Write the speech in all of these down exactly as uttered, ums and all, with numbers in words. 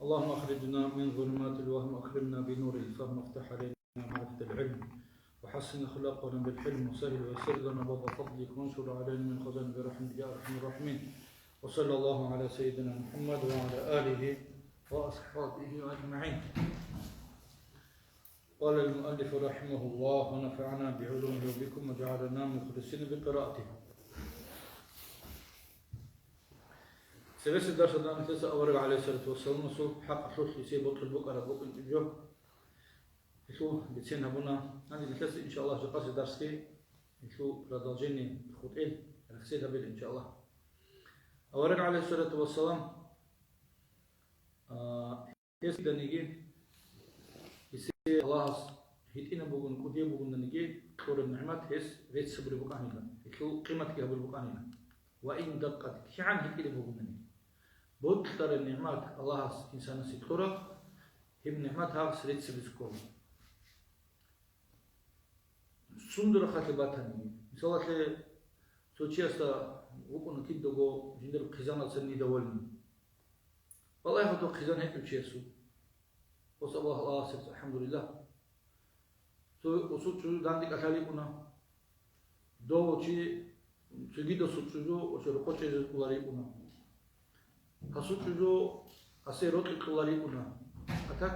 اللهم أخرجنا من ظلمات الوهم وأكرمنا بنور الفهم وافتح علينا معرفة العلم وحسن أخلاقنا بالحلم وسهل ويسر لنا باب فضلك وانشر علينا من خزائن برحمتك يا أرحم الراحمين. وصلى الله على سيدنا محمد وعلى آله وأصحابه أجمعين. قال المؤلف رحمه الله ونفعنا بعلومه وبكم وجعلنا مخلصين بقراءته. Цебесеб дарсалда нилъеца авараг гӀалайгьиссалату вассаламасул хӀакъалъулъ гьесие бокьулеб букӀараб букӀинчӀеб жо гьелъул бицен гьабуна. Гьанже нилъеца, иншааллагь, жакъасеб дарсги гьелъул продолжение хутӀел рехсел гьабила, иншааллагь. Авараг гӀалайгьиссалату вассалам, а, гьес даниги, гьесие Аллагьас гьитӀинаб бугун, кӀудияб бугунданиги, кьураб нигӀмат гьес рецц гьабулеб букӀанила, гьелъул къиматги гьабулеб букӀанила. Ва ин дакъат, кигӀан гьитӀинаб бугунданиги. Бокьараб нигӀмат Аллагьас инсанасе кьураб, гьеб нигӀмат гьагъас рецц гьабизе ккола. Сундура хъалъи батаниги. Мисалалъе, цо чиясда вукӀуна кидаго жиндир хъизаналдаса недовольный. Балагье хадуб хъизан гьечӀев чиясул. Ос Аллагь, Аллагьасе рецц, алхӀамдулиллагь. Цо, цо чӀужу данде кӀалъалеб буна. Дов чи цогидасул чӀужу ва рокъов чӀезе кколареб буна. Гьасул чӀужу гьасе рокьи кьолареб буна. А так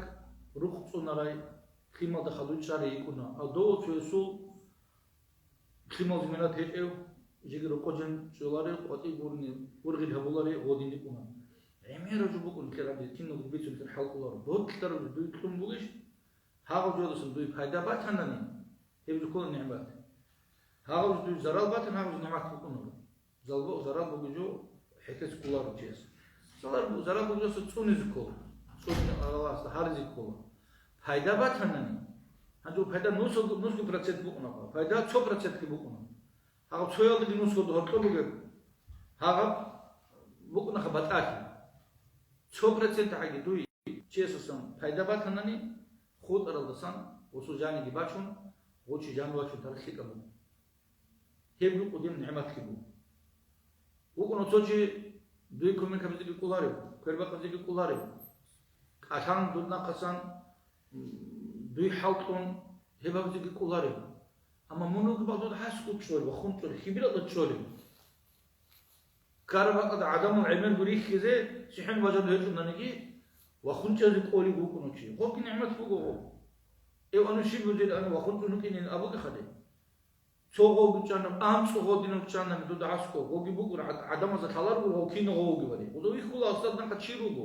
рухъ цӀунарай, лъималда хадуй чӀарай йикӀуна. А дов цоясул лъимал зиманат гьечӀев, жеги рокъов жан чӀоларев, къватӀив гурони, ургъел гьабуларев гъодин йикӀуна. ГӀемераб жо букӀун ккераби, киналго бицун ккер хӀал кӀоларо. Бокьараб жо дуе кьун бугищ? Гьагъаб жодасан дуе пайда батанани, гьеб жо ккола нигӀмат. Гьагъаб жо дуе зарал батани, гьагъаб жо нигӀмат букӀунаро. Залбо-, зарал бугеб жо хӀехьезе кколаро чияс. Зарал бу-, зарал бугеб жоса цӀунизе ккола. ЦӀунизе Аллагьасда гьаризе ккола. Пайда батанани, гьанже пайда нусго, нусго процент букӀунаха, пайда цо процентги букӀуна. Гьагъаб цоялдаги нусго гьоркьоб бугеб, гьагъаб букӀунаха батӀалъи. Цо процент гӀаги дуе чиясасан пайда батанани, хутӀаралдасан гъосул жаниги бачун, гъов чи жан вачун тарих лъикӀаб буго. Гьеб жо кӀудияб нигӀматлъи буго. ВукӀуна цо чи дуе кумек гьабизеги кӀоларев, квербакъизеги кӀоларев, кӀалъан дуда нахъасан, м, дуе хӀал кьун гьеб гьабизеги кӀоларев. Амма мун вугеб дуда гьасго чӀолев, вахун чӀолев, хибиралда чӀолев. Ккараб бакӀалда гӀадамал гӀемерго рихьизе цӀихӀен бажарулев гьечӀонаниги, вахун чӀезе кӀолев вукӀуна чи. Гъоги нигӀмат буго гъо. Эв ана щиб бугеб, ана вахун чӀун вукӀинин абуге хадуб. Цо гъов бичӀчӀана, анцӀго гъодинав чӀана дуда гьасго, гъоги букӀуна, гӀад-, гӀадамазда лъаларого гъов кинав гъов вугевали. Гъозда вихьула, устаднахъа чи руго.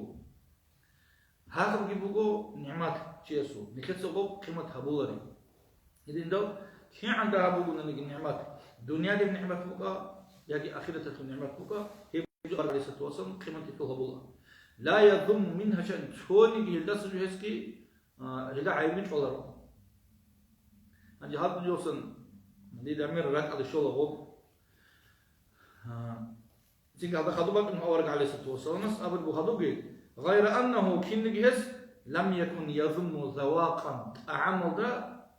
Гьагъабги буго нигӀмат чиясул, нилъеца гъоб къимат гьабулари. Гьединав кигӀан дагьаб бугонаниги нигӀмат, дуниялил нигӀмат букӀа, яги ахираталъул нигӀмат букӀа, гьеб жо гӀалайгьиссалату вассалам къиматги гьабула. Ла язумму мингьа шайъан, цониги гьелдаса жо гьесги, а, гьелда гӀайибги чӀваларо. Гьанже гьаб жосан дида гӀемер ракӀалде щола гъоб. А, Цинги гьалда хадуб бачӀун авараг гӀалайгьиссалату вассаламас абулеб буго хадубги, гъайра аннагьу, кинниги гьес, лам якун язумму завакъан, тӀагӀамалда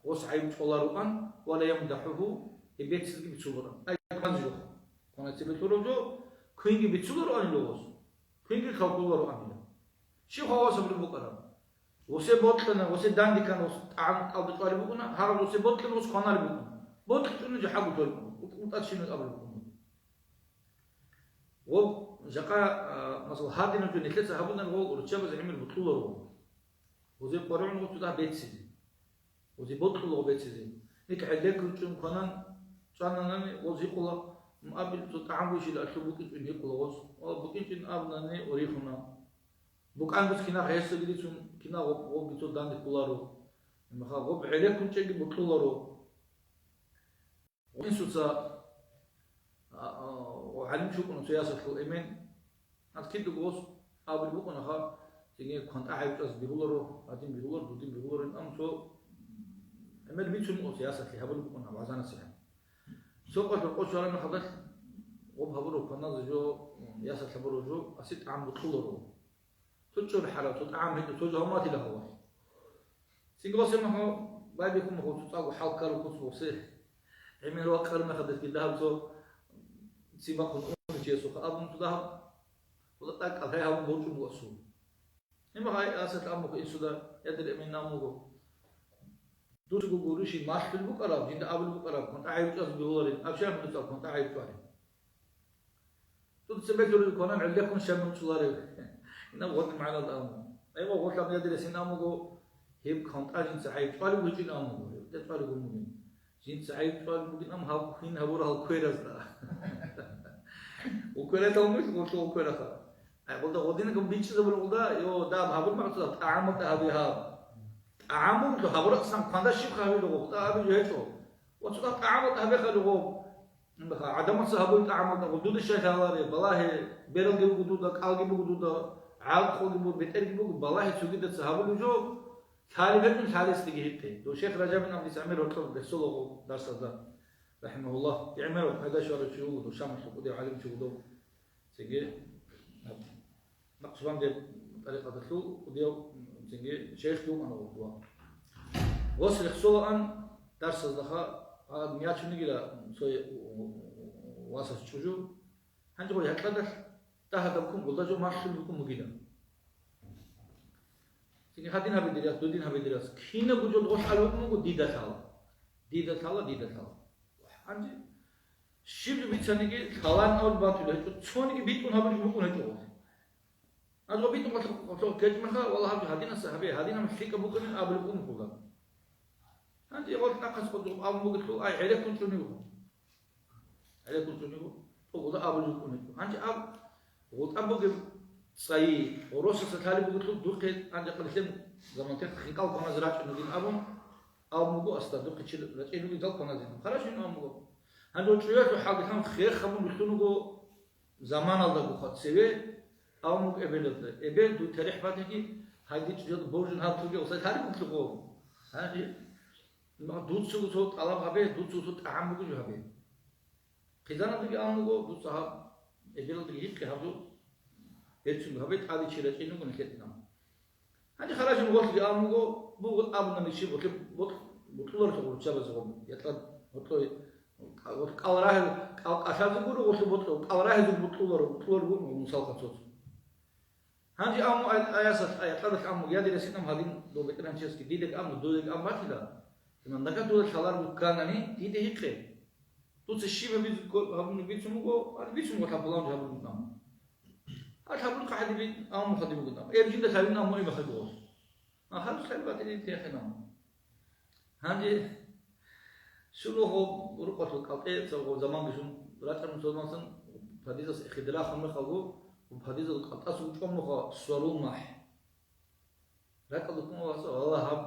гъос гӀайиб чӀвалароан, ва ла ямдахӀугьу, гьеб беццизеги бицулароан. Ай, кваназе жо. Кваназе цебе лъурав жо, квинги бицулароанила гъос, квинги хьвадулароанила. Щив хвалас абулеб букӀараб? Гъосе бокьана, гъосе данде ккана, гъос тӀагӀам кӀалдичӀвареб букӀуна, гьагъаб гъосе бокьана, гъос кванареб букӀуна. БокьичӀони жо хӀагу толеб букӀуна, утӀа щинал абулеб букӀуна. Гъоб жакъа, а, масала, гьадинаб жо нилъеца гьабунани гъол руччабазе гӀемер бокьуларо. Гъозе къваригӀун гъоцуда беццизе. Гъозе бокьула гъо беццизе. НикӀ гӀеллеккун чӀун кванан, чӀананани гъоз гьикъула, м, абил цо тӀагӀам вищила лъугьун букӀинчӀин гьикъула гъоз. Ва букӀинчӀин абунани орихуна. БукӀангуц кинаб гьесаги рицун, кинаб гъоб, гъобги цо данде кколаро. Гьебмехалъ гъоб гӀеллеккун чӀеги бокьуларо. Инсуца, а, а, гӀалим чи вукӀуна цо ясалъул эмен. Гьанз кидаго гъос абулеб букӀунаха, цинги кван тӀагӀай чӀваз бегьуларо, гьадин бегьуларо, дудин бегьуларо, амма цо гӀемер бицун гъос ясалъе гьабулеб букӀуна вагӀза-насихӀат. Цо къвалъ рокъов чӀвараб мехалдалъ гъоб гьабураб кваназе жо, ясалъ гьабураб жо, асе тӀагӀам бокьуларо. Цо чӀор хӀарав, цо тӀагӀам гьечӀо, цо жо гьаматила гьавалъ. Цинги гъосе махьо байбихьун махьо, цо цӀакъго хӀал ккарав куц гъосе. ГӀемер вакъараб мехалдалъги дагьаб цо ци бахъун унев чиясухъа абун цо дагьаб, цо тӀакӀал гьай гьабун борчӀун буго асул. Гьай, асат аммуха инсуда, я дир Эмин аммуго. Дуцаго гурищи малъулеб букӀараб, жинда абулеб букӀараб, кванта гӀайиб чӀвазе бегьуларин, аб щай дуца кванта гӀайиб чӀвалеб? Дуца цебе гьурил кванан гӀелдехун щай мунчӀуларев? Инаб гъодин магӀналда аму. Айва, гъолъаб я дир Эмин аммуго, гьеб кванта жинца гӀайиб чӀвалеб гьечӀин аммуго, гьеб чӀвалеб гьумулин. Жинца гӀайиб чӀвалеб бугин ам гьаб квен гьабура гьал кверазда. Уквератал мух, гъолъул уквераха. Ай, гъолда гъодинагун бичӀчӀизабулгъулда, йо, даб гьабун макъсуд, тӀагӀамалда гьабе гьаб. ТӀагӀамалда гьабурахъсан кванда щиб гьавилугъу, тӀа гьабизе гьечӀо. Ва цо тӀагӀамалда гьабе халугъу. Гьа, гӀадамаца гьабуй тӀагӀамалда гъу, дуда щай лъаларе, балагье, бералги буго дуда, кӀалги буго дуда, гӀалкъуги буго, бетӀерги буго, балагье цогидаца гьабулев жо, лъалеб гьечӀун лъалесдеги гьикъе. Дов шейх Ражабин абдица гӀемер гьоркьоб рехсолагъу дарсазда, рахӀимагьуллагь, гӀемер пайда щварав чи вуго, дов Шамалъул кӀудияв гӀалим чи вуго дов. Цинги, Накъшбанди тӀарикъаталъул кӀудияв, цинги шейх вукӀана гъуркьула. Гъос рехсолаан дарсаздаха, гьаб мячунигила цо васас чӀужу. Гьанже гъой гьакьадалъ дагьадаб ккун гулда жо малъулеб букӀун бугила. Цинги гьадин гьабидирас, дудин гьабидирас. Кинабго жо гъолъ алукӀун буго, дида лъала. Дида лъала, дида лъала. Гьанже щиб жо бицаниги, лъаларин абун батулеб гьечӀо, цониги битӀун гьабулеб букӀун гьечӀо гъолъ. Азо битӀун гъолъ-, гъолъ кечӀмаха, валлагь, гьаб жо гьадинаса гьабе, гьадинаб лъикӀаб букӀанин абулеб букӀун бугила. Гьанже гъолъ нахъас къо-, абун бугелъул, ай, гӀереккун чӀунев вуго. ГӀереккун чӀунев вуго. ТӀубула абулеб букӀун гьечӀо. Гьанже аб, гъутӀа бугеб цӀайи, гъоросаса лъалеб бугелъул, духъе гьанже къилълъен заман тех хинкъал кваназе рачӀун вугин абун, абун буго асда, духъе чи рачӀин вугин зал кваназе. Харашин абун буго. Гьанже чӀуялъул хӀалдилъан хех гьабун рулъун вуго заманалдагоха цеве, абун буго эбелалда: «Эбел, дур терехӀ батиги, гьайги чӀужалда боржун гьаб туги, осай лъалеб бугелъул». Гьанже Ма дуцаго цо тӀалаб гьабе, дуцаго цо тӀагӀам бугеб жо гьабе. Хъизаналдаги абун буго, дуца гьаб, эбелалдаги гьикъе гьаб жо, берцинго гьабе, тӀаде чи рачӀин руго нилъер динан. Гьанже харашин гъолъги абун буго, буго абуна нижер гъолъе бокь-, бокьуларо гъорчабазе гъоб, якьад гьоркьой, кӀал рагьел, кӀал кӀалъазе гуро гъолъе бокьул, кӀал рагьезул бокьуларо, бокьуларо гуро мусалха цоцо. Гьанже абун ай-, аясалъ, аякьадалъ абун буго, я дир Ясин, ам гьадин дов бетӀергьанчиясги дидаги абун, дудеги абун батила. Иман, нагагь дуда лъаларого кканани, диде гьикъе. Дуца щиб гьабиз-, гьабун бицун буго, гьадин бицун буго, лъаб-, лъаб-, гьабун буго. Гьаб лъабулхъа гьадин абун хадин буго. Эб жинда лъалин абун эб хадугъос. А гьаб лъаб батилин тяхӀин абун. Гьанже щуго гъоб рукъалъул кӀалтӀе цо гъоб заман бихьун рачӀарун цо заман, падизас хидра хун мехалгу, падизал кӀалтӀас вучӀун муха сварул махӀ. РакӀалда ккун васа, валлагь, гьаб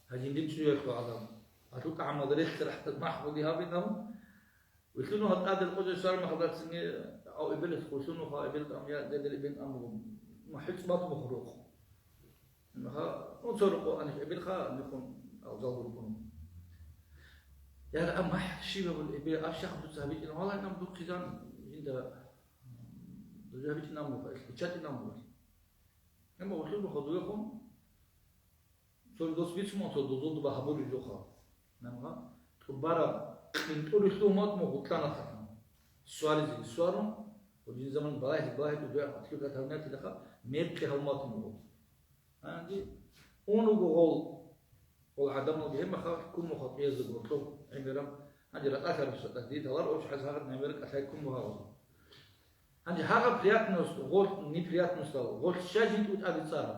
гьадин дин чӀуялъул гӀадамал. Гьалъул тӀагӀамал релълъи рахӀдат махӀ буги гьабин абун. Вилълъун гьал тӀадел къозе шармахалдацинги, ав эбелалъ хъулъун вуха, эбел тӀам я дедел эбел амру. МахӀил цӀбат мухрухъ. Ха, ну, цо рукъо анихъ эбелха, михъун алжал рукъун. Яра, а махӀ щибабул эбел, аб щах дуца гьабичӀин, валай, нам духъизан, жинда, дужа гьабичӀин амру, ил гьучатӀин амру. Амма гъулъул бухъа дуехун, цо дос бицун, цо дозул дуба гьабулеб жоха. Намга, тӀубараб, къинтӀурелъул умат мугъ гъутӀлана тахъан. Сваризеги сварун, гьудин заман балагьи-, балагьи дугӀа атлука тавнатилаха, мекъи гьалматун гъут. Гьанги, унуго гъол, гъол гӀадамалги гьеб махалъ кумухъа кӀиязда гъоркьоб гӀемераб, гьанги ракӀалъараб сатӀа дидалар оч хӀаз гьагъад гӀемераб кӀалъай кумухъа гъоза. Гьанже гьагъаб приятность, гъол неприятностал, гъол щай жинтӀу тӀаде цӀара?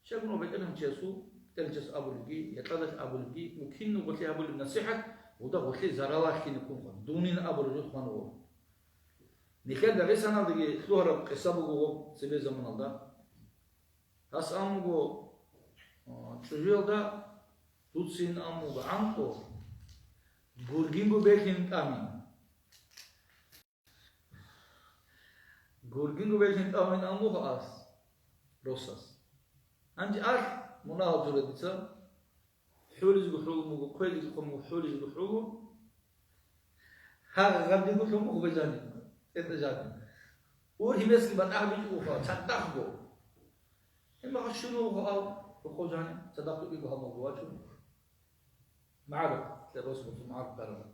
Щай гуна бетӀергьанчиясул, бетӀергьанчияс абулебги, якьадалъ абулебги, ва кинаб гъолъи гьабулеб насихӀат, гъуда гъолъи заралалъине ккунха, дунин абулеб жо хван гъо. Нилъер Дагъистаналдаги лъугьараб къиса буго гъо цебе заманалда. Гьас амуго, а, чӀужуялда дуцин амуго гӀанкӀо, гургинго берлъин тӀамин. Гургинго берлъин тӀамин амуго ас, росас. Гьанже алъ мунагьал жура дица, хӀулизго хӀулмуго, хъвелизе хъумуго, хӀулизго хӀулу. Гьагъа гъадиго лъумуго бежани, тӀеде жани. Ур гьимесги батӀа бичӀуха, цадахъго. Гьимаха щунуго ал, рухъо жани, цадахъго иго гьалмагъго вачун. МагӀарак, ле росбуцу магӀарак дарала.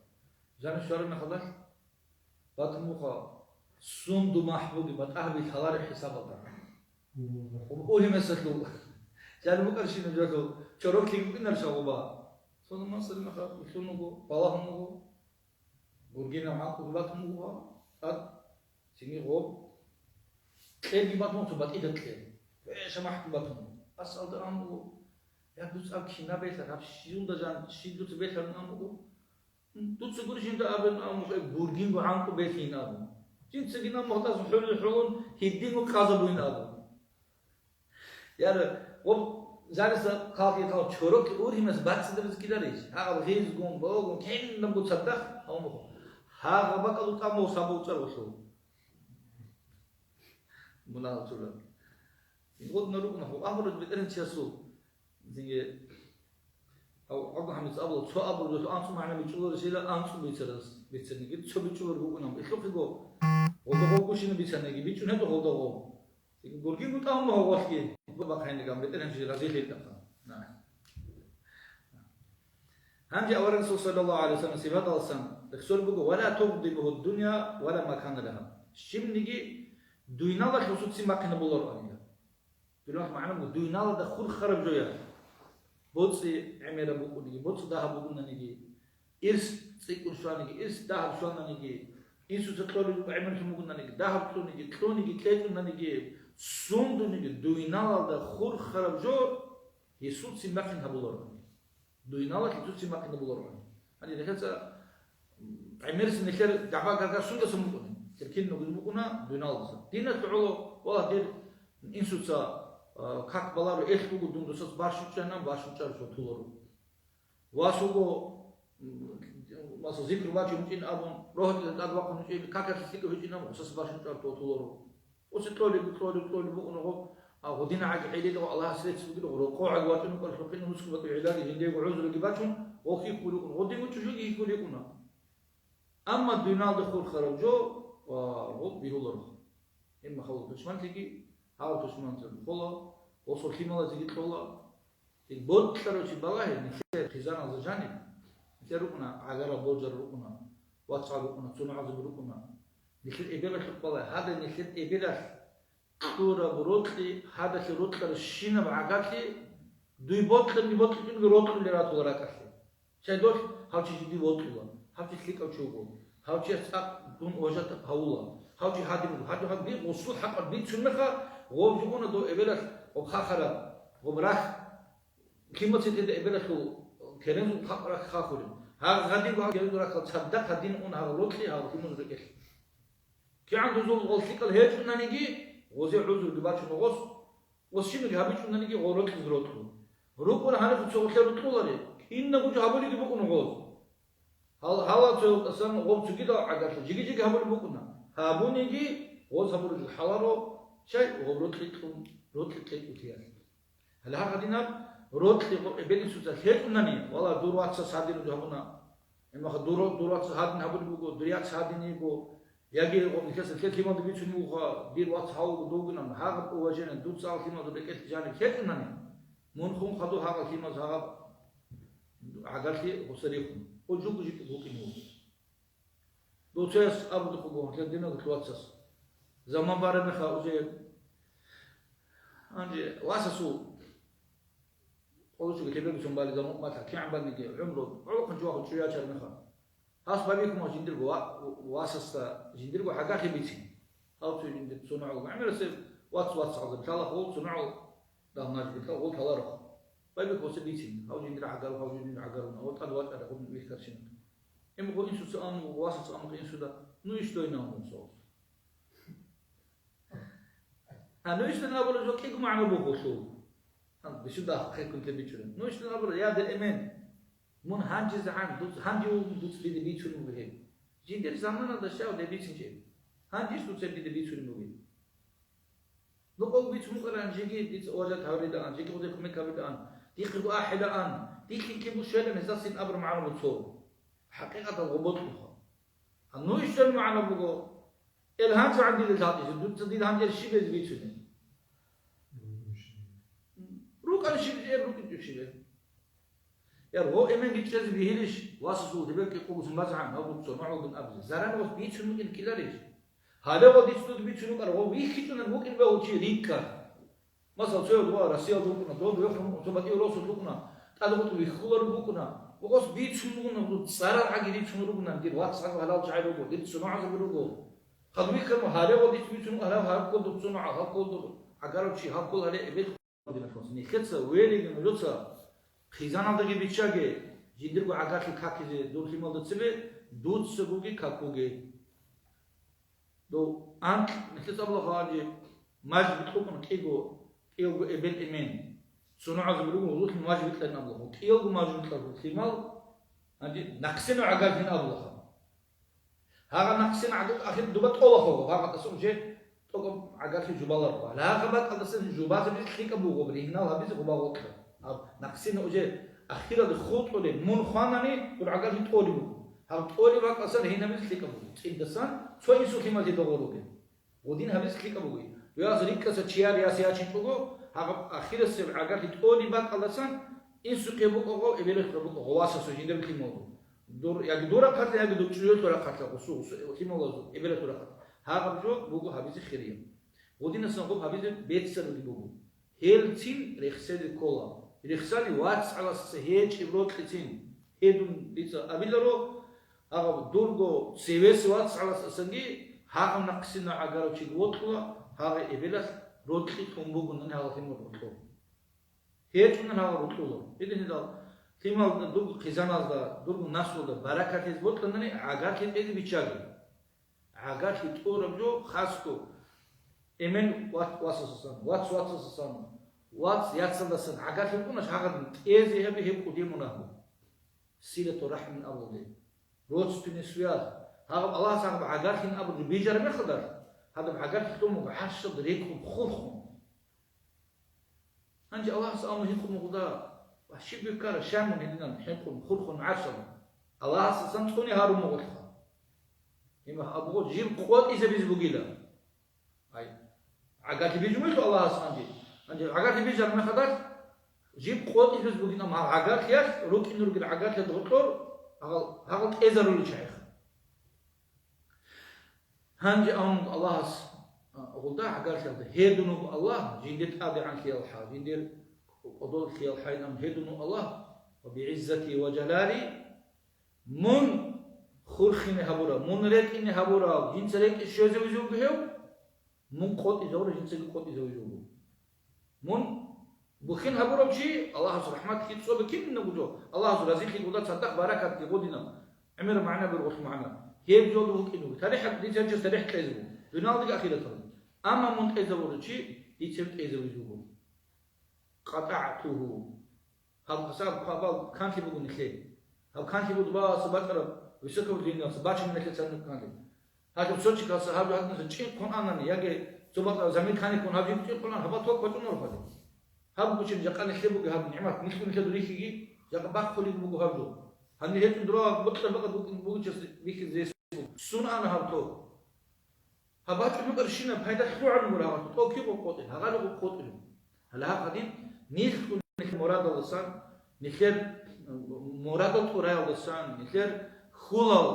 Жани щварана халалъ, батумуха, сунду махӀбуги батӀа гьаби лъалареб хӀисабалда. Ургьимесалъул жаниб букӀарщинаб жоялъул чороклъи букӀинарищ гъоба? Цо намаз цӀалимаха, улъун вуго, балагьун вуго, гургинав гӀанкӀуги батун вуго, тӀад цинги гъоб кьелги батун, цо батӀида кьел. Веша махӀкум батун вуго. Асалда ан вуго, я, дуца аб кина белъар, гьаб щивда жан, щив дуца белъарун ан вуго? Дуца гурищ жинда абун, амухъе гургинго гӀанкӀу белъин абун. Жинцаги намугьдасан хӀулин хӀулун, гьединго къазабуин абун. Яра, гъоб, жаниса хъалхи хъал чорокги ургьимас бацӀцӀадабиз кидарищ? Гьагъаб гъизгун, богун, кинабго цадахъ, амухъ. Гьагъаб бакӀалда тӀамул сабул цӀар гъолъул. Мунагьал чураб. Гъодна ругна, гьу, амру бетӀерин чиясул. Зинге Гьав, гьав гьаниб абула, цо абуралъул анцӀу магӀна бичӀчӀуларищила анцӀу бицарас, бицаниги цо бичӀчӀулар букӀунаб. Илъухъего, гъолда гъов гущина бицаниги, бичӀчӀун гьечӀо гъолда гъов. Гургин бутӀа гьав гъолъги, бахъайниган, бетӀер гьанже разилъилтӀаха. На. Гьанже авараг Расул саллаллагьу гӀалайгьи вассалам сипаталасан рехсор буго: «Ва ла тугъдибугьу дунъя ва ла ма кана лагьа». Щибниги дуйналалъ гьусуццин бахъинабулароанила. Дунялалъ магӀна буго, дуйналалда хурхараб жоялъ. БоцӀи гӀемераб букӀуниги, боцӀи дагьаб бугунаниги, ирс цӀикӀкӀун щваниги, ирс дагьаб щвананиги, инсуца кьолеб гӀемерлъун бугунаниги, дагьаб кьуниги, кьуниги кьечӀунаниги, сундуниги дуйналалда хурхараб жо гьесул цин бахъин гьабуларо. Дуйнала кицуцин бахъинабулароан. Гьанже нилъеца, м, гӀемерисеб нилъер дагӀба-гаргар сундасан букӀуна? Нилъер кинабго букӀуна дуйналдаса. Диналъ гӀоло, валлагь, дир инсуца, а, как баларо, эх буго дун досаца баш вучӀанан, баш вучӀарасул туларо. Вас вуго, м, масала, зикру бачун вучӀин абун, рогьатӀида тӀад вахъун вучӀин, какалъе лъикӀав вичӀин абун, гъосаса баш вучӀарасул туларо. Осе кьолеб, кьолеб, кьолеб букӀуна гъо, а гъодинагӀаги гӀелидал Аллагьас рецц бугин гъо, рокъов гӀаги вачӀун вукӀаралъухъин нусго батӀи гӀелаги жиндиего гӀузруги бачун, гъо хихьулев вукӀуна, гъодин гучӀужуги хихьулев вукӀуна. Амма дуйналда хурхараб жо ва гъо бигьуларо. Гьеб мехалъ тушманлъиги, гьав тушманлъун хола, гъосул лъималазеги кьола. Гьеб бокьарав чи балагье, нилъер хъизаналда жаниб, нилъер рукӀуна, гӀагарал божар рукӀуна, вацгӀал рукӀуна, цунагӀазул рукӀуна. Нилъер эбелалъухъ балагье, гьадин нилъер эбелалъ кьураб рокьи, гьадалъе рокьарабщинаб гӀагарлъи, дуй бокьанги бокьичӀониги рокьулел ратула ракӀалъе. Щайдолъ гьав чи жиндие вокьула, гьав чи лъикӀав чи вуго, гьав чияс цӀакъ дун важат гьавула, гьав чи гьадин вуго, гьадин гьав би гъосул хӀакъалъ бицун меха, гъов жугьуна дов эбелалъ гъоб хахараб, гъоб рахь, лъимацин тӀеда эбелалъул керензул хахъ рахь хахулеб. Гьагъ гьадин гьав керензул рахьал цадахъ гьадин ун гьав рокьи гьав лъимазул рекӀелъ. КигӀан дузул гъол лъикӀал гьечӀунаниги, гъозе гӀузруги бачун гъос, ва щибниги гьабичӀунаниги гъол рокьизе рокьу. РукӀуна гьаниб цо гъолъе рукьулари, кинабго жо гьабулеги букӀуна гъоз. Гьал-, гьалал цо гьалдасан гъоб цогидал гӀагарлъи жиги-жиги гьабулеб букӀуна. Гьабуниги гъоз гьабураб жо хӀаларо, чай гъоб рокьи кьун, рокьи кьечӀулъиялъ. Гьале гьагъадинаб рокьи гъо-, эбел-инсуца лъечӀунани, вала, дур вацас гьадин гьабуна. Гьебмаха дур, дур вацас гьадин гьабулеб буго, дур яц гьадин йиго, яги гъо-, нилъеца лъе-, лъималда бицунеб бугоха, дир вац гьавуго довгинаб, гьагъаб уважение, дуца гьав лъималда рекӀелъ жаниб лъечӀунани, мун хун хадур гьагъал лъимаз гьагъаб гӀагарлъи гъоса рихун, гъо жуго житӀа букӀине вуго. Доцояс абулухъего, гьанже диназулъ вацас. Заман бараб мехалъ уже, гьанже васасул къоло чӀуги лъеберго сон балезаб мукъмалъа кигӀан банниги гӀумру гӀолохъанчӀо вахъун чӀуячар мехалъ. Гьас бабихьун жиндирго ва-, васасда жиндирго гӀагарлъи бицин. Гьав цо жиндир цо нугӀлуго гӀемерасеб вац вацгӀалзаб лъалахъул цо нугӀал Дагь нажгитал гъол таларухъ. Байбихьоса бицин, гьав жиндир гӀагару, гьав жиндир гӀагару, гьав тӀад вачӀарахъун вихьарщинаб. Имгъу инсуца аму, васаца амухъ инсуда, ну иш дойна аму соос. А ну иш дойна абула жо кӀиго магӀна бугулъул. Гьан, бисуда хӀехъун те бичӀула. Ну иш дойна абула, я дир эмен. Мун гьанжизегӀан, дуц, гьанжи вугун дуц диде бицунеб бугеб. Жиндир заманалда щав де бицинчӀеб. Гьанжиш дуца диде бицунеб бугеб. Нукъав бицун букӀаран, жеги дица уважать гьаврилаан, жеги гъузе кумек гьабилаан, дихъего ахӀилаан, дихъинги бушелан гьезасин абур магӀна буцо. ХӀакъикъатал гъо бокьуха. А ну ишдал магӀна буго, эл гьанжагӀан дида лъалдизе, дуца дид гьанжел щиб гьез бицунел? РукӀан щиб, эр рукӀинчӀо щиб эр? Яр гъо эмен гьечӀезе бигьилищ, васасул дибек кӀикъугузун базгӀан гьав дуца магӀулгун абизе? Заран гъос бицун букӀин ккеларищ? Гьале гъо диц дуд бицун букӀар, гъо вихьичӀунан букӀин бегьул чи рикӀкӀар. Масал, цояв дуа Россиялда вукӀуна, доб вехун цо батӀияв росулъ вукӀуна, тӀадегӀутӀу вихьуларев вукӀуна, ва гъос бицун бугонаго, цӀарал гӀаги рицун ругони, дир вацгӀал гьалал чагӀи руго, дир цӀунагӀазаби руго. Хадуб вихьарав гьале гъо дица бицун гьарав гьаб кколдур цӀунагӀа, гьаб кколдур гӀагарав чи, гьаб ккол гьале эбел. Нилъеца велеги нужеца хъизаналдаги биччаге, жиндирго гӀагарлъи какизе дур лъималда цебе, дуцагоги какуге. Дов анкь нилъеца абула гьанже маж битӀукъун кӀиго, кӀиялго эбел-эмен. ЦӀунагӀазаби руго, гьезулъ маж битӀарин абула. КӀиялго маж битӀараб лъимал, гьанже нахъсинав гӀагарлъин абулаха. Гьагъа нахъсин гӀадук ахир дуба тӀолахъого, гьагъа тӀасан уже тӀокӀаб гӀагарлъи жубаларго. Гьагъа бакӀалдасан жубазе биз лъикӀаб буго, ригьнал гьабизе гъуба гъоркьа. Гьаб нахъсин уже ахиралде хутӀулеб мун хванани, дур гӀагарлъи тӀолеб буго. Гьаб тӀолеб бакӀалдасан ригьин гьабизе лъикӀаб буго. ЦӀидасан цо инсулъималъе догъоруге. Гъудин гьабизе лъикӀаб бугин. Дуе гьас рикӀкӀаса чияр яс ячинчӀого, гьаб ахирасеб гӀагарлъи тӀолеб бакӀалдасан инсухъе букӀого, эбелалъухъе букӀого, васасул жиндир лъималго. Дур, яги дур рахъалъа, яги дур чӀужуялъул рахъалъа, гъусу, гъусу, лъималазул, эбелалъул рахъалъа. Гьагъаб жо буго гьабизе хирияб. Гъудинасан гъуб гьабизе беццаруги буго. Гьелцин рехсезе ккола. Рехсани вацгӀаласаса гьечӀеб рокьицин. Гьедун дица абиларо, гьагъаб дурго цевес вацгӀаласасанги гьагъаб нахъсинав гӀагарав чиги вокьула, гьагъа эбелалъ рокьи тун бугонани гьагъа лъимал рокьула. ГьечӀунан гьагъа рокьула. Гьединлъидал лъималда дурго хъизаналда, дурго наслуялда баракат гьез бокьанани гӀагарлъи тӀезе биччаги. ГӀагарлъи тӀураб жо хасго, эмен вац-, васасасан, вац-вацасасан, вац-яцалдасан гӀагарлъи букӀуна, гьагъадин тӀезе гьаби гьеб кӀудияв мунагь буго. Силату рахӀмин абулде. Родственный связь. Гьагъаб Аллагьас гьагъаб гӀагарлъин абурги бижараб мехалда, гьадаб гӀагарлъи лъун буго гӀаршалда рекӀун хурхун. Гьанже Аллагьас абун хӀинкъун мугъда, ва щиб биккара, щай мун гьединан хӀинкъун, хурхун гӀаршалда? Аллагьасасан цӀуне гьарун мугъулха. Гьеб абуго жиб къотӀизабизе бугила. Ай, гӀагарлъи бижун вугев Аллагьас гьанже? Гьанже гӀагарлъи бижараб мехалда, жиб къотӀизабизе бугин, амма гьал гӀагарлъиялъ, рукӀине ругел гӀагарлъиялда гъоркьор гьагъал, гьагъал тӀезарулел чагӀиха. Гьанже абун Аллагьас, а, гъулда гӀагарлъиялда, гьедун вуго Аллагь, жиндир тӀадегӀанлъиялха, жиндир кӀодоллъиялхайин, амма гьедун вуго Аллагь, ва бигӀиззати ва жалали, мун хурхине гьабурав, мун рекӀине гьабурав, жинца рекӀи щвезавизе вуго гьев, мун къотӀизавурав, жинцаги къотӀизавизе вуго. Мун бухьин гьабурав чи, Аллагьас рахӀматлъи цӀобе кинабго жо, Аллагьас разилъи гъуда цадахъ баракатги гъудинаб, гӀемераб магӀна бергъулъ магӀна. Гьеб жолда вукӀин вуго. ТарихӀат, дица гьанже тарихӀ кьезе буго. Дуниялдаги ахираталда. Амма мун тӀезавурав чи, дицев тӀезавизе вуго. КъатӀагӀтугьу. Гьаб хасаб хъвабал канлъи буго нилъее. Гьаб канлъи буго дубаса бачӀараб высокого звеннялъа бачун нилъеца канлъи. Гьаб цо чияс гьаб гьадинаса чӀинкъун анани, яги цо бакъа замир кканиккун гьаб жив чӀинкъун ан, гьабал ток бачӀунарухъали. Гьаб гучин жакъа нилъе бугеб гьаб нигӀмат, нилъго нилъеда рихьиги, жакъа бахъулеб буго гьаб жо. Гьанир гьечӀун дураб бокьараб бакӀалда букӀин бугичияс бихьизе рес буго. Сун ана гьаб ток. Гьаб бачӀун букӀарщинаб пайда лъугӀун гуро гьаб ток, кигъун къотӀи, гьагъалигъун къотӀилев. Гьале гьаб гьадин нилъго нилъер мурадалдасан, нилъер, м, мурадал тӀураялдасан, нилъер хьулал,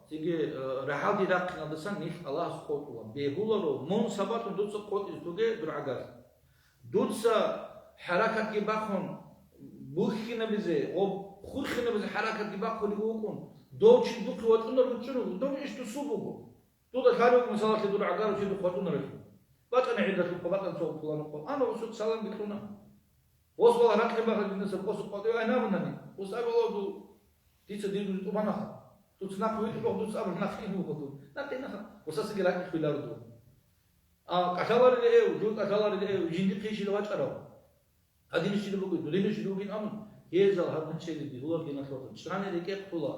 цинги, э, рагӀалде рахъиналдасан нилъ Аллагьас къотӀула. Бегьуларо, мун сабаблъун дуца къотӀизе тоге дур гӀагарлъи. Дуца хӀаракатги бахъун бухьинабизе ва хурхинабизе хӀаракатги бахъулев вукӀун, дов чи духъе вачӀунар вучӀуна, дов иш дусул буго. Дуда лъалев, мисалалъе, дур гӀагарав чи духъ вачӀунарелъул. БачӀана гӀидалъухъа, бачӀана цо пуланухъа. Ана гъусул саламги кьуна. Гъос вала ракье багъа динаца гъосу къватӀив айнабунани, гъус абула ду, дица дир дур тӀубанаха. Дуца нахъ витӀубах, дуца абур нахъ ин вуго ду. Нахъ инаха, гъусасаги ракье хвеларо ду. А кӀалъаларила эв, жур кӀалъаларила эв, жиндихъе щила вачӀарав. Гьадин щила буго, дудина щила бугин абун, гьезал гьадин чеги дигьулар диналъур. ЧӀани рекӀехъула.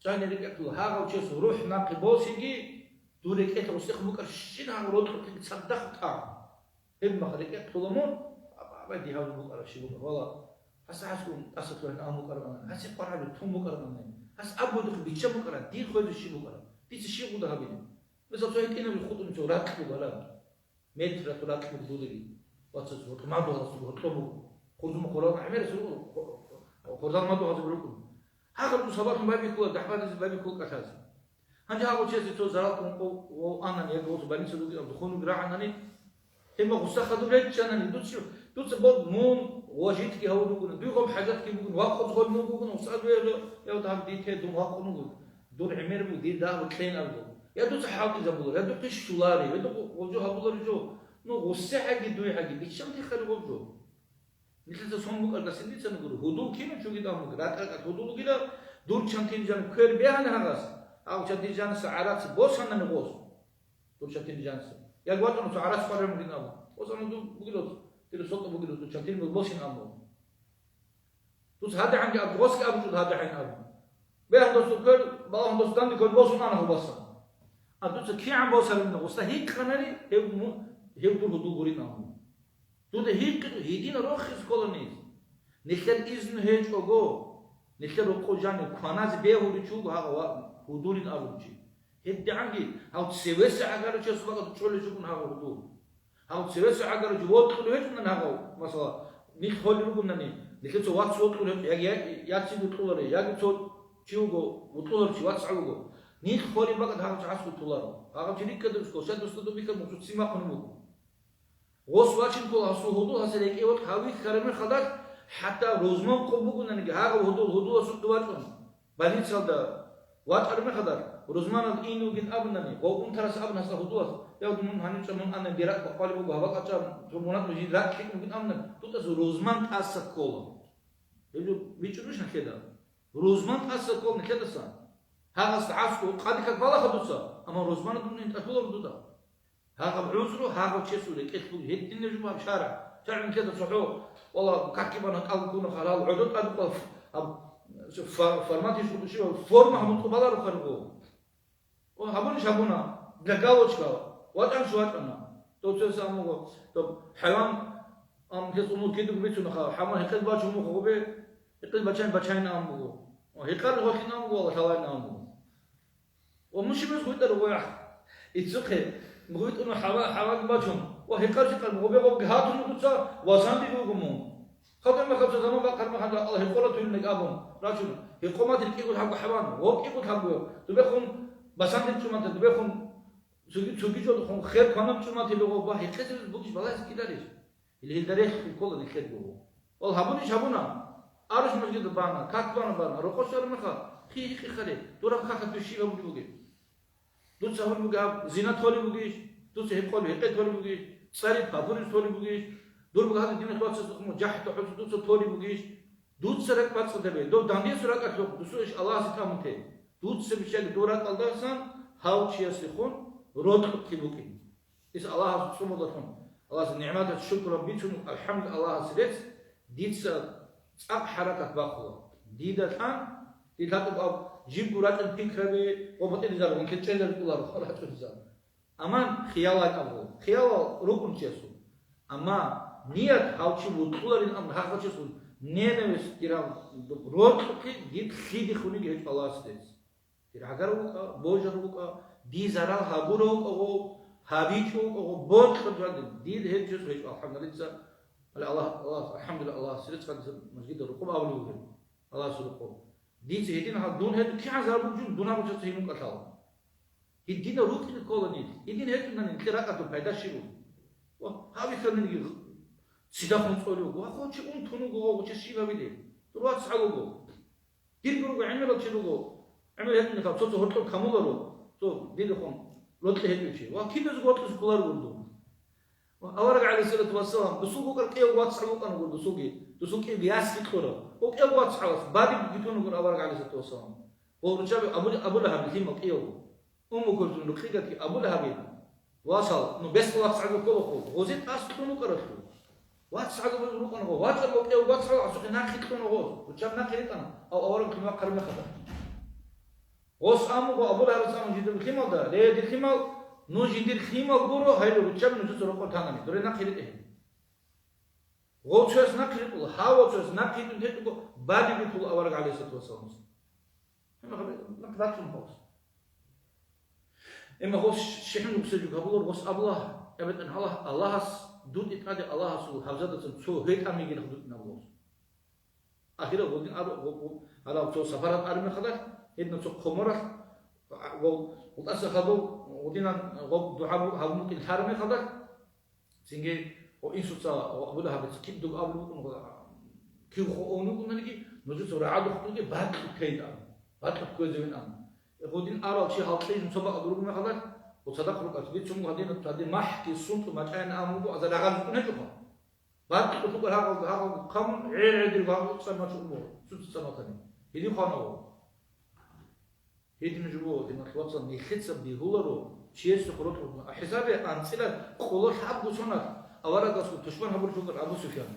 ЧӀани рекӀехъула. Гьагъав чияс рухӀ нахъе босиги, дур рекӀелъ гъусихъ букӀарщин гьагъав рокьухъеги цадахъ тӀагӀун. Гьеб мах рекӀехъула мун, абай дигьав букӀараб щиб букӀараб, вала, гьас гьасгун тӀаса лъугьин абун букӀараб ана, гьасе къварагӀаби тун букӀараб ана, гьас абуйдухъ бичча букӀараб, дир хвезаб щиб букӀараб, дица щиб гъуда гьабилеб? Мисал, цо гьитӀинаб хутӀун цо ракь бугара. Метр ракь буго дудеги. Вацас гьоркьоб мадугьаласул гьоркьоб буго. Хурзумал хурал гӀемерас руго, хурзал мадугьалзаби рукӀун. Гьагъаб сабаблъун байбихьула, дагьбаризе байбихьула кӀалъазе. Гьанже гьагъав чиясе цо зарал ккун къо-, ва анани, яги гъосул больница ругел абдухунуги рагӀанани, Гьеб гъуса хадуб речӀчӀанани, дуца, дуца бо-, мун важитги гьавун ругони, дуй гъаб хӀажатги бугони, вакъуз гъолин вугони, устӀаз вегӀло, я, вот гьаб дите дун вакъун вуго, дур гӀемер буго, дир дагь кьен абу. Я дуца хӀалтӀизабулар, я духъе щулари, я духъ гъоб жо гьабулари жо. Ну, гъусегӀаги дуйгӀаги, биччанте хъари гъоб жо. Нилъеца сон букӀарда синдицани гуро, гьудул кинав чугидал муг, ракӀа-ракӀат гьудул вугила, дур чантин жан квер бегьана гьагъас, гьав чантин жанаса гӀарац босанани гъос. Дур чантин жанаса. Як ватӀун цо гӀарац хъвараб мугин абун. Босана ду бугилоц, дир сокъа бугилоц, дур чантин босин абун. Дус гьадигӀанги аб-, гъосги абучӀун гьадигӀан абун. Бегьан дос квер, балагьун дос данде квер босун ана гьубасан. А дуца кигӀан босараб мугъуста гьикъанани, гьев му-, гьев дур гьудул гурин абун. Дуда гьикъи-, гьедина рохиз ккола нилъ. Нилъер изну гьечӀого, нилъер рокъо жанив кваназе бегьулев чи вуго гьагъав ва гьудулин абулев чи. ГьебдигӀанги гьав цевеса гӀагарав чиясул бакӀалда чӀолев чи вугин гьагъав гьудул. Гьав цевеса гӀагарав чи вокьулев гьечӀунани гьагъав, масала, нилъ холел ругонани, нилъер цо вац вокьулев гьечӀо, яги я-, яцин вукьуларев, яги цо чи вуго, вукьуларев чи вацгӀав вуго. Нилъ холел бакӀалда гьагъав чи гӀаскӀу толаро. Гьагъав чи рикӀкӀадаб ккола, щай досда доб бихьараб мугъчӀо ццин бахъунеб буго. Гъос вачин ккола гьасул гьудул, гьасда рекӀее вокь гьавихьараб мехалда, хӀатта рузман къо бугонаниги, гьагъав гьудул гьудуласухъе вачӀун, больницалда ватӀараб мехалда, рузманал ин вугин абунани, гъов унтарас абун гьасда гьудулас, я, мун гьанив чӀа, мун ана, дир ракӀ бакъвалеб буго, гьаб бакӀачӀа, цо мунагь жин ракӀ лъикӀ бугин абунани, дутӀаса рузман тӀаса ккола. Гьеб жо бичӀчӀулищ нилъеда? Рузман тӀаса ккола нилъедасан. Гьагъас гӀаскӀу къадикак балаха дуца, амма рузмана дун интӀахулав дуда. Гьагъаб гӀузру гьагъав чесул рекӀелъ буго, гьединаб жо гьаб шаргӀ. ШаргӀ нилъеда цохӀо, валла, какги бан гьатӀал ккуна харал, гӀодор тӀадукъа ф-, гьаб, фа-, формат иш гьаб, форма гьабун тӀубаларо харго. О, гьабунищ гьабуна, для галочки, вачӀанщ вачӀана. Дов цояс ам буго, доб хӀайван, ам, гьес умур кидаго бицунаха, хӀаман гьекъез бачун мухъ гъубе, гьекъез бачайн бачайин ам буго. О, гьекъар гъолъин ам буго, валла, лъалайин ам буго. Ва мушибаз гъуйтӀа ругояхъ. Иццухъе, гъуйтӀуна хӀава-, хӀаваги бачун, ва гьекъар-гьекъар гъубе-гъубги гьатун дуца, ва санди руго мун. Хадур мехалъ цо заман бахъар мехалда Аллагь гьекъола туйилнаг абун рачун, гьекъо мат рикӀкӀиго лъабго хӀаван, гъоб кӀиго лъабго, дубехун басандил чӀумата, дубехун цуги-, цуги жодухун хер кванаб чӀуматил руго, ва гьекъезабиз бугищ балагьизе кидарищ? Или гьелда рехги ккола нилъер буго. Вал гьабунищ гьабуна, арущ мажгида бана, как бана бана, рокъо щвараб мехалъ, хи-, хи-, хихаре, дураб какалъ щиб гьабулеб бугеб? Дуца гьорун бугеб гьаб, зина толеб бугищ? Дуца гьекъолеб гьекъей толеб бугищ? ЦӀари папурис толеб бугищ? Дур бугеб гьадин динахъ вацас тухуму жахӀ-тухӀуца дуца толеб бугищ? Дуца ракӀ бацӀцӀадабе, дов дандесул ракӀалъухъ, дусул иш Аллагьасе тӀамун те. Дуца биччаги дур ракӀалдасан гьав чиясехун рокьулъи букӀин. Ис Аллагьасул цӀумудалъун, Аллагьасул нигӀматалъ шукру бицун, алхӀамдулиллагь, Аллагьасе рецц, дица цӀакъ хӀаракат бахъула. Дида лъан, дир лъатӀуб аб, жибго рачӀун пикраби гъоб батӀияб заргъун кечӀезаркъуларо рачӀунзан. Амма хиялал абу, хиялал рукӀун чиясул. Амма ният гьав чи вукьуларин амру гьагъав чиясул ненависть дирав рокьулъи дир лъиде хуниги гьечӀо Аллагьасе рецц. Дир гӀагар вукӀа, божар вукӀа, дир зарал гьабурав вукӀа гъов, гьабичӀо вукӀа гъов, бокьа жвадин, дир гьечӀо, гьечӀо, алхӀамдулиллагь, Аллагь, Аллагь, алхӀамдулиллагь, Аллагьасе рецц, мажгида рукъоб абулев вугев, Аллагьасе рукъоб. Дица гьедин гьал дун гьечӀо, кигӀан зарал бугеб жо, дун гьабурчӀаца гьимукӀа лъала. Гьедина рукӀине ккола нилъ, гьедин гьечӀунани нилъер ракӀалъул пайда щиб буго? Ва гьабихьанинги цидахун цӀолев вуго, ва гъов чи унтун вуго, гъов чи щиб гьабилеб? Дур вацгӀал вуго. Дирго руго гӀемерал чи руго, гӀемер гьечӀунехъаб, цо-цо гьоркьор камуларо, цо дидехун рокьи гьечӀев чи. Ва киназего рокьизе кколаро гуро дун. Ва авараг, гӀалайгьиссалату вассалам, дусул букӀар кӀиявго вацгӀал вукӀана гуро дусулги, дусул кӀиявги ясги кьура. Ва кӀиявго вацгӀалас бадиб битӀун вугоан авараг, гӀалайгьиссалату вассалам. Ва руччаби Абу, Абу Лагьабил лъимал кӀиявго. Умму Кулсум рукъигатги Абу Лагьабил васал, ну, бес вацгӀаго кколахъул, гъозе тӀас кьун вукӀаралъул. ВацгӀаго рукӀана гъо, вачӀарав кӀев вацгӀал асухъе нахъе кьуна гъо, руччаб нахъе ритӀана, ав авараг хъимахъараб мехалда. Гъос амуго Абу Лагьабас аму жидер лъималда, ле, дир лъимал, ну, жидер лъимал гуро, гьайла руччаб нужеца рокъор танани, дуре нахъе ритӀе гьеб. Гъов цояс нахъе ритӀула, гьав цояс нахъе ритӀун гьечӀого, балигулъул авараг, гӀалайгьиссалату вассаламас. Гьеб мехалда нахъе бачун гъос. Амма гъос щихӀин нуксаджук гьабулар, гъос абула, я БетӀергьан Аллагь, Аллагьас дутӀи тӀаде Аллагьасул гьабзадасан цо гьетӀамигилха дутӀин абула гъос. Ахирал гъодин абу-, гъо-, гъо-, гьарав цо сапарат араб мехалда, гьедна цо хъоморалъ, гъо-, гъутӀаса хадув гъодинан гъо-, дугӀа бу-, гьабун букӀин лъараб мехалда, Цинги, о, инсуца, о, Абу Лахабица кидаго абулеб букӀун, о, кив хо-, ун вукӀунаниги, нужеца рагӀаду хутӀуге бакьулъ ккейилан, бакьулъ кквезевин ан. Гьудин арал чи гьалкьижун цо бакӀалда руго мехалда, о, цадахъ рукӀалъ, бицун гьадин, гьадин махӀги сунтӀу мачӀайин ан буго, аза рагъазе тӀунечӀоха. Бакьулъ букӀар гьагъалда, гьагъалда хъамун, гӀер-гӀердир вагъуцӀан мачӀун буго, цуцӀцӀан ватани. Гьедин хвана вуго. Гьедин жо буго, диналъул вацал, нилъеца бегьуларо чиясухъ рокьулгун. ХӀисабе анцӀила къоло лъабго соналъ аварагасго тушман гьабулев вукӀар Абу Суфьян,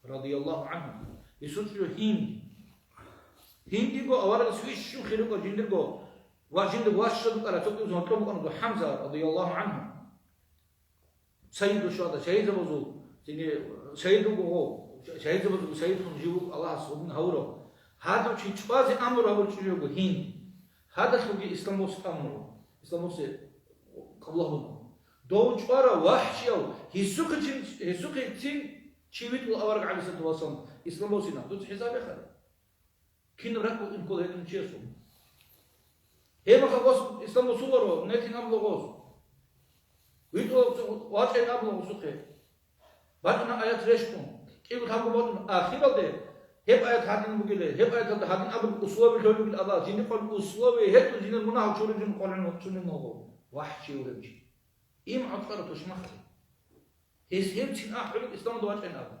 радияллагьу гӀангьу. Гьесул чӀужу Гьинд. Гьиндиго аварагас вищун хирукъа жиндирго ва жиндир ващалъ букӀараб цо кӀиго гьоркьоб букӀана ГӀамза, радияллагьу гӀангьу. Сайиду шугьада, шагьидзабазул, цинги, шагьид вуго гъов, шагьидзабазул сайидун жив вуго Аллагьас гьудин гьавурав. Гьадав чи чӀвазе амру гьабурчӀун жо вуго Гьинд. Гьадалъулги исламалъе амру, исламалъе къабул гьабуна. Дов чӀварав вахӀшияв, гьесухъе цин, гьесухъе цин чи витӀула авараг гӀалайгьиссалату вассалам, исламалъе дуца хӀисабе хъала. Кинаб ракӀ букӀин ккола гьедин чиясул? Гьебмехалъ гъос ислам босуларо, нетин абула гъос. ВитӀула вачӀайин абула гъосухъе. БачӀуна аят рещтӀун. КӀиго лъабго бачӀун ахиралде, гьеб аят гьадин бугила, гьеб аяталда гьадин абун условие лъолеб бугила Аллагь, жиндихъ къван условие гьечӀо, жинда мунагь чури жин къван чунин ногъо. ВахӀчи вугев чи. Им гӀачӀвара тушмахъе. Гьес гьевцин ахӀулеб исламалда вачӀайин абун.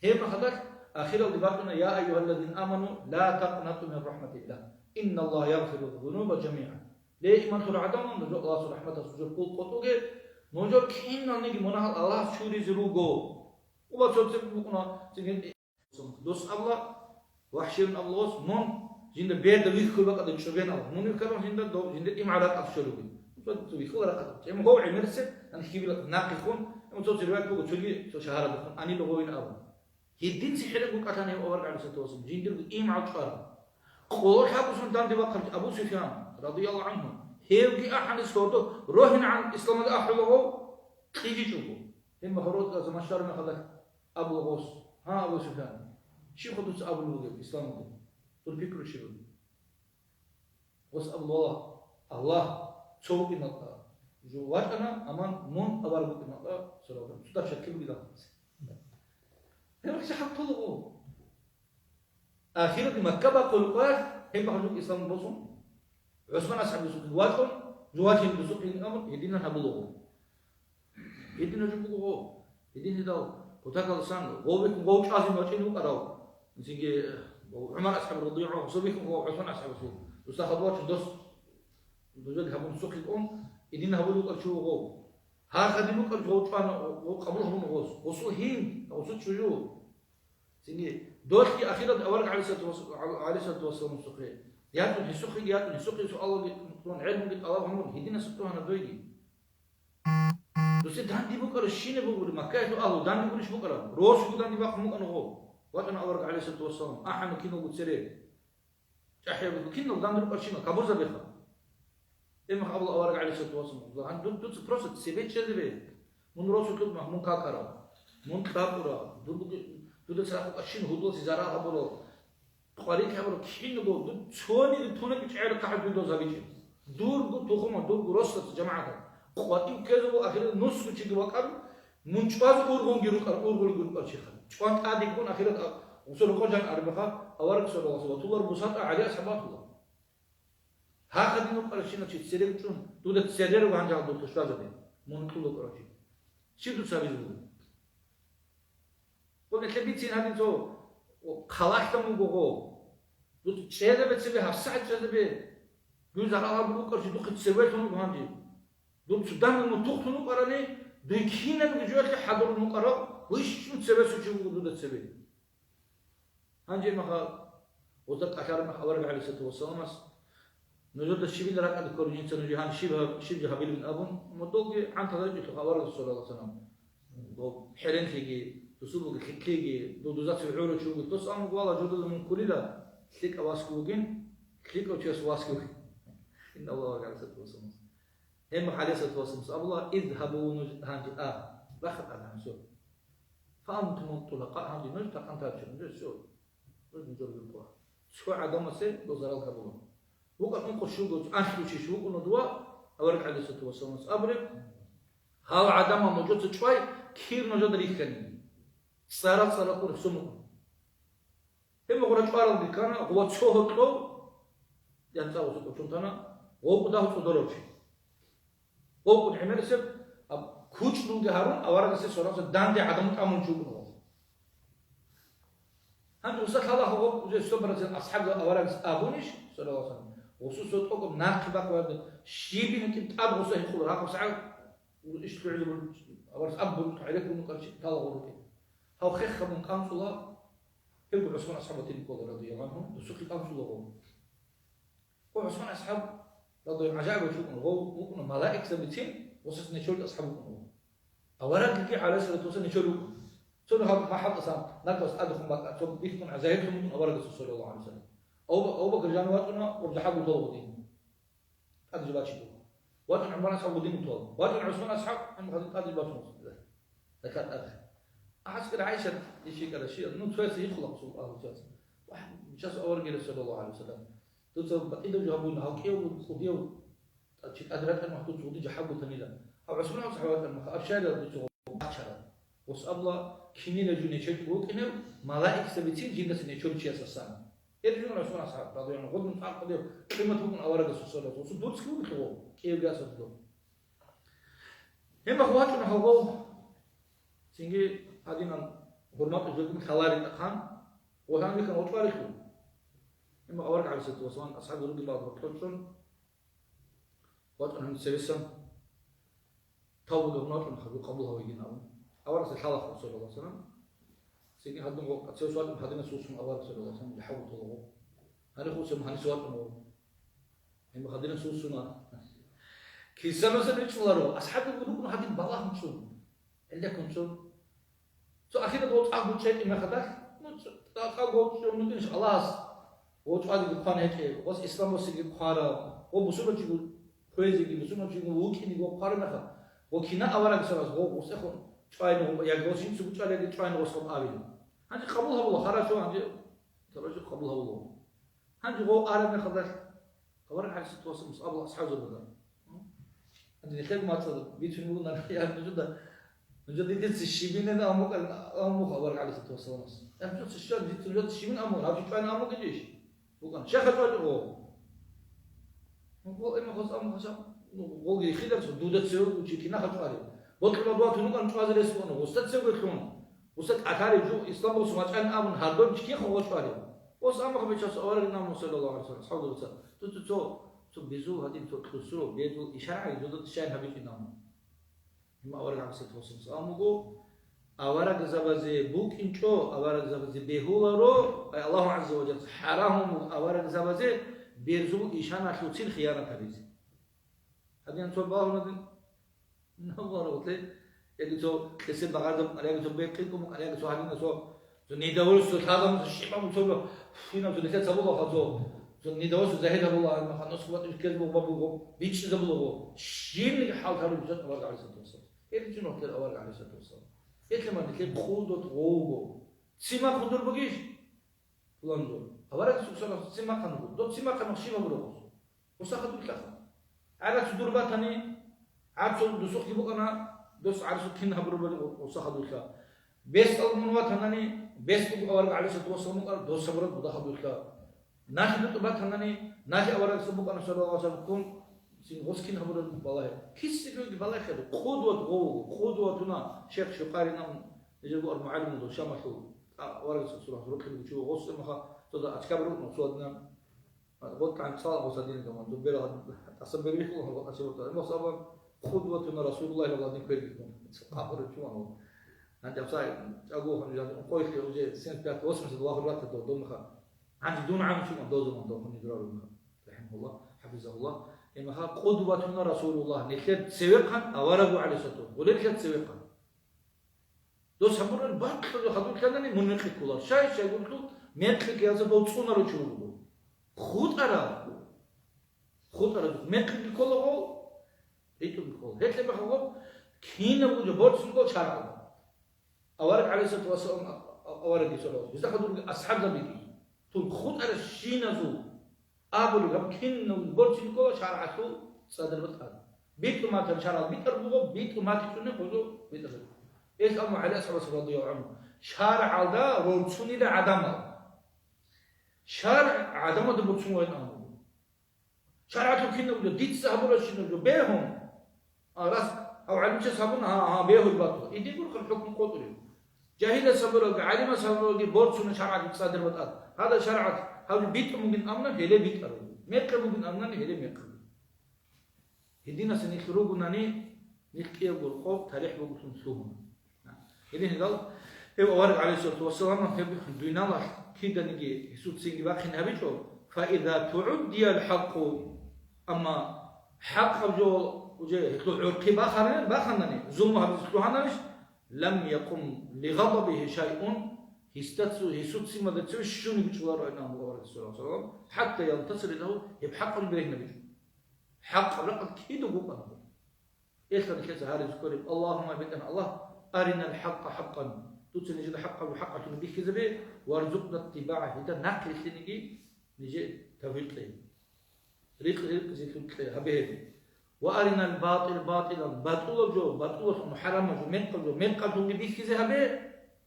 Гьеб мехалъ ахиралде бачӀуна: «Я айюгьаллазина аману, ла такънату мин рахӀматиллагь, инналлагьа ягъфиру ззунуба жамигӀа». Ле, иман лъурал гӀадамал, нужер Аллагьасул рахӀматалъ нужер хьул къотӀуге, нужер киналниги мунагьал Аллагьас чуризе руго. Уба цо цебе букӀуна, цинги дос абула, вахӀшивин абула гъос, мун жинда берда вихьулеб бакӀалда чӀобен абула. Мун вихьарун жинда дов, жинда имгӀал ракӀалде щолеб бугин. Цо вихьула ракӀалде. Эм гъов гӀемерисеб, ан хьибил нахъе хун, эм цо риваят буго, цоги цо шагьаралда хун, анила гъовин абун. Гьединлъи хӀерегун кӀалъана гьев авараг гӀалайгьиссалату вассалам, жиндирго имгӀал чӀвараб. Къоло лъабго сон данде бахъарав Абу Суфьян, радияллагьу гӀангьу, гьевги ахӀанис гьордо рогьинегӀан исламалде ахӀула гъов кьижичӀого. Гьеб мехалъ рокьа заман щвараб мехалда абула гъос: «Гьа, Абу Суфьян, щибха дуца абулеб бугеб исламалде? Дур пикру щиб бугеб?» Гъос абула: «Валлагь, Аллагь цо вукӀиналда жо вачӀана, амма мун авараг вукӀиналда цо равгъан. Цо дагь щаклъи бугилан». Гьеб мехалъ хӀакълъула гъов. Ахиралде Макка бахъулеб къоялъ, гьеб мехалъ ислам босун, ГӀусман асхӀабасухъе вачӀун, жувахин бусухъин амр гьединан гьабулаго. Гьединаб жо буго гъо. Гьедин гьедал, кутакаласан, гъов бихьун гъов чӀвазе вачӀин вукӀарав, цинги ГӀумар асхӀаб радияллагьу гӀангьу, гъосул бихьун гъов ГӀусман асхӀабасул, дусда хадур вачун дос, дузел гьабун сухъе кӀун, гьедин гьабулев вукӀар чи вуго. Гьа хадин вукӀар гъов чӀвана, гъов къабул гьабун гъос. Гъосул гьин, гъосул чӀужу. Цинги, долъги ахират авараг гӀалайгьиссалату вас-, гӀалайгьиссалату вассаламасухъе ятӀун, гьесухъеги ятӀун, гьесухъе суалги кьун, гӀелмуги тӀалаб гьабун, гьединасухъе гьанаб дойги. Досде данде букӀараб щинаб бугури, Маккаялъул агьлу данде гурищ букӀараб? Росулъго данде бахъун букӀана гъо. ВатӀана авараг гӀалайгьиссалату вассалам, ахӀана киналго цере. ЧӀахӀияб кинал данде рукӀарщинал кабурзабиха. Гьебмехалъ абула авараг гӀалайгьиссалату вассалам, гьан ду-, дуца просто цебе чӀезабе. Мун росулъ мун какарав, мун кьакьурав, ду-, ду-, дуда царахъ щин гьудуласе зарал гьабурав, къварилъи гьабурав киналго, ду цониги тунекӀи чӀегӀерахъахӀе дуда забичӀеб. Дурго тухумал, дурго росдаса жамагӀатал къватӀив ккезабул ахирал нусго чиги вакӀан, мун чӀваз ургъунги рукӀар, ургъулги рукӀар чиха. ЧӀван тӀадегун ахират а-, гъусул рукъо жан арбаха, авараг саллаллагьу гӀалайгьи ва саллам, ватулар бусатӀа ГӀали асхӀабатула. Гьахъа дин рукъаращина чи церер чӀун, дуда церер ванжал дур тушбазаби, мун кьула кӀварачи. Щиб дуца гьабизе буго? Къо нилъер бицин гьадин цо, о, хъалалъан вуго гъо. Дуца чӀезабе цебе, гьабсагӀат чӀезабе. Дуй зарал гьабун вукӀарчи духъе цеве лъун вуго гьанже. Дур цо данде мутухълъун вукӀарани, дуй кинабги жоялъе хӀадурун вукӀарав, вищун цевесев чи вуго дуда цеве. Гьанже маха, гъозда кӀалъараб мах авараг гӀалайгьиссалату вассаламас, нужеда щибил ракӀалде кколеб жинца нуж гьан щиб гьаб-, щиб жо гьабилебин абун, модолги гӀантала ричӀелъул аварагас саллаллагьу гӀалайгьи ва саллам. Дов хӀеренлъиги, дусулги лъикӀлъиги, дов дузаца гӀурав чи вугев, дос амруго вала жодазда мун кколила, лъикӀав васги вугин, лъикӀав чияс васги вугин. Инна авараг гӀалайгьиссалату вассаламас. Гьеб мах гӀалайгьиссалату вассаламас абула: «Изгьабу, нуж гьанже а, рахъа тӀад гьанже». Фаантуму тӀулакъа, гьанже нуж такъан тарчи, нуж цо, нуж нужер вилкъула. Цо гӀадамасе дозарал гьабула. Вукъа ункъо щуго анлъго чи вукӀуна дова, авараг гӀалайгьиссалату вассаламас абуреб: «Гьал гӀадамал нужеца чӀвай, кир нужеда рихьани. ЦӀара-цӀара къурсумукъ. Гьеб гъура чӀваралги ккана, гъуба цо гьоркьов, янцӀа гъусу кӀочон тана, гъов кӀуда гьоркьов дорорчи. Гъов кӀуд гӀемерисеб, аб-, кучӀдулги гьарун, аварагасе сораса данде гӀадаму тӀамун чӀукӀун гъов. Гьанже гъуса лъала гъов уже сто процент асхӀабзаб аварагас абунищ, саллаллагьу гӀалайгьи ва саллам, гъусу сотӀого нахъе бакъварда, щибин тӀиб тӀад гъуса гьикъула, рахъу сагӀат, иш лъугӀизабун, аварагас абун, гӀереккун карчи тала гъорукӀи. Гьав хехабун кӀанцӀула, Гьебго ГӀусман асхӀаб батине ккола, радияллагьу гӀангьу, досухъе кӀанцӀулаго. Ва ГӀусман асхӀаб, радияллагьу гӀангьу, гӀажаиб вугун, гъов вукӀуна малаикзабицин, гъосас нечолги асхӀаб вукӀун гъов. Аварагги, гӀалайгьиссалату вассалам, нечолги вукӀун. Цо гьаб махӀаб асан, нахъас тӀадехун бакӀа, цо бихьун гӀазаиблъун вукӀун аварагасул, саллаллагьу гӀалайгьи ва саллам. Абу, Абу Бакр жанив вачӀуна, гъоб жахӀалгун тола гъодин. ТӀаде бачидал. ВачӀун ГӀумар асхӀаб гъодин тол. ВачӀун ГӀусман асхӀаб, гьаниб гъадин тӀаде бачун. Закат арх. ГӀаскӀир ГӀайшат ишикӀара ши, ну, цояс гьикъула Расул Аллагьасул. Вагь, час аварагила, саллаллагьу гӀалайгьи ва саллам. Дуца батӀидав жо гьабун, гьав кӀиявго кӀудияв, чи тӀад ратӀан махтуц гъуди жахӀалгутанила. Гьав ГӀусман асхӀаб ватӀан маха, абшарила дуца гъо бачара. Гъос абла кинила жо нечер вукӀинев, малаикзабицин жиндаса нечер чиясасан. Гьеб жо ГӀусман асхӀаб, радияллагьу гӀангьу, гъодин цӀакъ кӀудияв къимат вукӀун аварагасул, саллаллагьу гӀалайгьи ва саллам. Цо дурцги вукӀин гъо, кӀиявги асаб доб. Гьеб мах вачӀун гьавгъав, цинги гьадинан гьурматӀ жодин халари тӀахъан, ва гьанбихьан вачӀварелъул. Гьеб мах авараг гӀалайгьиссалату вассалам асхӀаб ругел балагьун кьочӀун, вачӀун гьаниб цевесан, тавбуги гьун вачӀун, хадуб къабул гьавигин абун. Аварагас лъала, саллаллагьу гӀалайгьи ва саллам. Цинги гьадин гъо-, цевес вачӀун гьадинас вуссун авараг, саллаллагьу гӀалайгьи ва саллам, жахӀалгутала гъо. Гьаниб хусам гьаниса вачӀун гъо. Гьеб гьадинас вуссуна. Кисаноса ричӀуларо, асхӀаб рукӀун гьадин балагьун чӀун. ГӀелдеккун чӀун. Цо ахират гъов цӀакъ гьучӀ гьечӀеб мехалдалъ, ну, цӀакъ гъов чӀун вукӀинищ Аллагьас, гъов чӀвадиги хъван гьечӀеб, гъос ислам босиги хъвараб, гъов бусурбанчиго хвезеги, бусурбанчиго вукӀинеги гъов хъвараб мехалъ, гъов кина аварагасабаз гъов гъосехун чӀвайна гъов, яги гъос жинцаго чӀвалиги чӀвайна гъос гъов абилин. Гьанже къабул гьабула, харачо, гьанже, харачо къабул гьабула. Гьанже гъов араб мехалдалъ, авараг гӀалайгьиссалату вассалам абула асхӀабзабазда. Гьанже нилъего мацӀалда бицун бугони, я, нужеда, нужеда дица щибинин абун букӀарин, абун буго авараг гӀалайгьиссалату вассаламас. Я, нужеца щиб-, дица нужеца щибин абун, гьаб чи чӀвайин абун бугечӀищ? БукӀана. Щай хъачӀ вачӀуго? Гъо, эма, гъос абун хъачӀ, ну, гъолги хиларца, дуда цеве чи кина хъачӀ вареб. Бокьулаб ватун вукӀан чӀвазе рес бугӀун, гъосда цеве лъун. Гъуса кӀалъареб жо исламалъ вачӀайин абун гьардолчи кин хъугъ вачӀарев? Гъос амма гьабичасул аварагин абун, саллаллагьу гӀалайгьи ва саллам, асхӀабзабаца, цо, цо, цо, цо безул гьадин, цо кьусурав, безул ишарагӀи зуда тӀишаин гьабичӀин абун. Гьеб авараг гӀалайгьиссалату вассалам салам буго, аварагзабазе букӀинчӀо, аварагзабазе бегьуларо, ай Аллагьу гӀазза ва жалла хӀарамун буго аварагзабазе безул ишаналъуцин хиянат гьабизе. Гьадин цо багьуна дин. Наварагъутле, яги цо кьесеб багъарда букӀана, яги цо бекъи букӀана, яги цо гьадина цо, цо недовольство лъазабун, цо щибаб цо, финаб цо нилъеца буго ха цо, цо недовольство загьир гьабула, гьанна нусх батӀи ккезе буго, бабуго, бичӀчӀизабулаго. Щибниги хӀал тарун жат авараг гӀалайгьиссалату вассалам. Гьеб жин вахтер авараг гӀалайгьиссалату вассалам. Гьелъ ман нилъер хъудут гъовго. Ци махъ хъудур бугищ? Пуланго. Аварагас цӀикӀкӀусаралъур ци махъан вуго. Доб ци махъанухъ щиб гьабураб гъос? Гъуса хадурлъаха. ГӀарацу дур батани, гӀарцул дусухъги букӀана, дос гӀарцу кин гьабурабали гъуса хадурлъа. Бесдал мун ватанани, бесдуго авараг гӀалайгьиссалату вассалам букӀана, дос гьабураб дуда хадурлъа. Нахи дутӀу батанани, нахи аварагас букӀана, саллаллагьу гӀалайгьи ва саллам, ккун, цин гъос кин гьабураб балагье. Киса-киса балагье, къудват гъов вуго, къудватуна шейх Шукъаринан, нижерго ар мугӀалиму дол Шамалъул. А, варгица цо рахъ рукъи бугучи ва гъос эмаха, цода ачкаб рукъна, цо адина, гъотӀан цала гъос адина гаман, дуббера тӀаса бер вихьула гъотӀа чебуртӀа. Эмаха саба, къудватуна Расулуллагьи ва ладин кверги кун. Къапуру чуван. Гьанже абсай, чӀаго хан жан, къойхи уже семьдесят пять восемьдесят вахур ватта дол, домаха. Гьанже дун гӀан чуван дозуман дол, хун Ибрагьим хан. РахӀимагьуллагь, хӀафизагьуллагь. Эмаха, къудватуна Расулуллагь, нилъер цевехъан аварагу гӀалайгьиссалату. Гъулел нилъер цевехъан. Дос гьабурал бакьулъ хадурлъанани мун мекъи кколар. Щай-щай гурлъу мекъи ккеялъа дов цӀунаро чи вуго. ХутӀара. ХутӀара. Мекъиги ккола гъов, гьитӀуги ккола. Гьелъ мехалъ гъов кинабго жо борцун ккола шаргӀалда. Авараг гӀалайгьиссалату вассалам, а-, а-, аварагги саллаллагьу гӀалайгьи ва саллам. Гьезда хадурги асхӀабзабиги. Тун хутӀара щиназул. Абулеб гьаб кинабго борцин ккола шаргӀалъул цӀадаб батӀа. БитӀун батани шаргӀал битӀар буго, битӀун батичӀони гъозо битӀар буго. Ил амма ГӀали асхӀабас радияллагьу гӀангьу, шаргӀалда рорцунила гӀадамал. ШаргӀ гӀадамалда борцун вайин амру. ШаргӀалъул кинабго, дица гьабурабщинабго бегьун. А, рас, гьав гӀалимчияс гьабуна, гьа, гьа, бегьул батула. Идигурхъан хӀукму къотӀулев. Жагьилас гьабуралги, гӀалимас гьабуралги борцуна шаргӀалъул цадер батӀа. Гьада шаргӀалъ гьаб битӀун бугин амна, гьеле битӀараб. Мекъи бугин амнани, гьеле мекъи. Гьединаса нилъ ругунани, нилъ кӀиябго къо талихӀ бугулъун лъугьуна. Гьедин гьедал, гьев авараг, гӀалайгьиссалату вассалам, гьеб дуйналалъ киданиги гьесул цинги бахъин гьабичӀо, фаиза тугӀуддиял хӀакъу, амма хӀакъаб жо уже гьелъул гӀурхъи бахарани, баханани, зулму гьабизе лъугьананищ, лам якъум лигъадабигьи шайъун, гьесда цо-, гьесул цимада цеве щуни бичӀчӀуларо, ай, Авараг, саллаллагьу гӀалайгьи ва саллам, хӀатта янтасира лагьу, гьеб хӀакъаб берегьинабичӀо. ХӀакъаб ракъа кидаго букӀана. Элъан лъеца гьаризе кколеб: «Аллагьумма, БетӀергьан Аллагь, аринал хӀакъа хӀакъан», дуца нижеда хӀакъаб хӀакъалъун бихьизабе, «варзукъна иттибагӀа», гьелда нахърилълъиниги ниже тавфикъ кье. Рикъ-, рикъизе кье гьабе гьеб. «Ва аринал батӀила батӀилан», батӀулаб жо батӀулалъун, хӀарамаб жо мекъаб жо мекъалъунги бихьизе гьабе,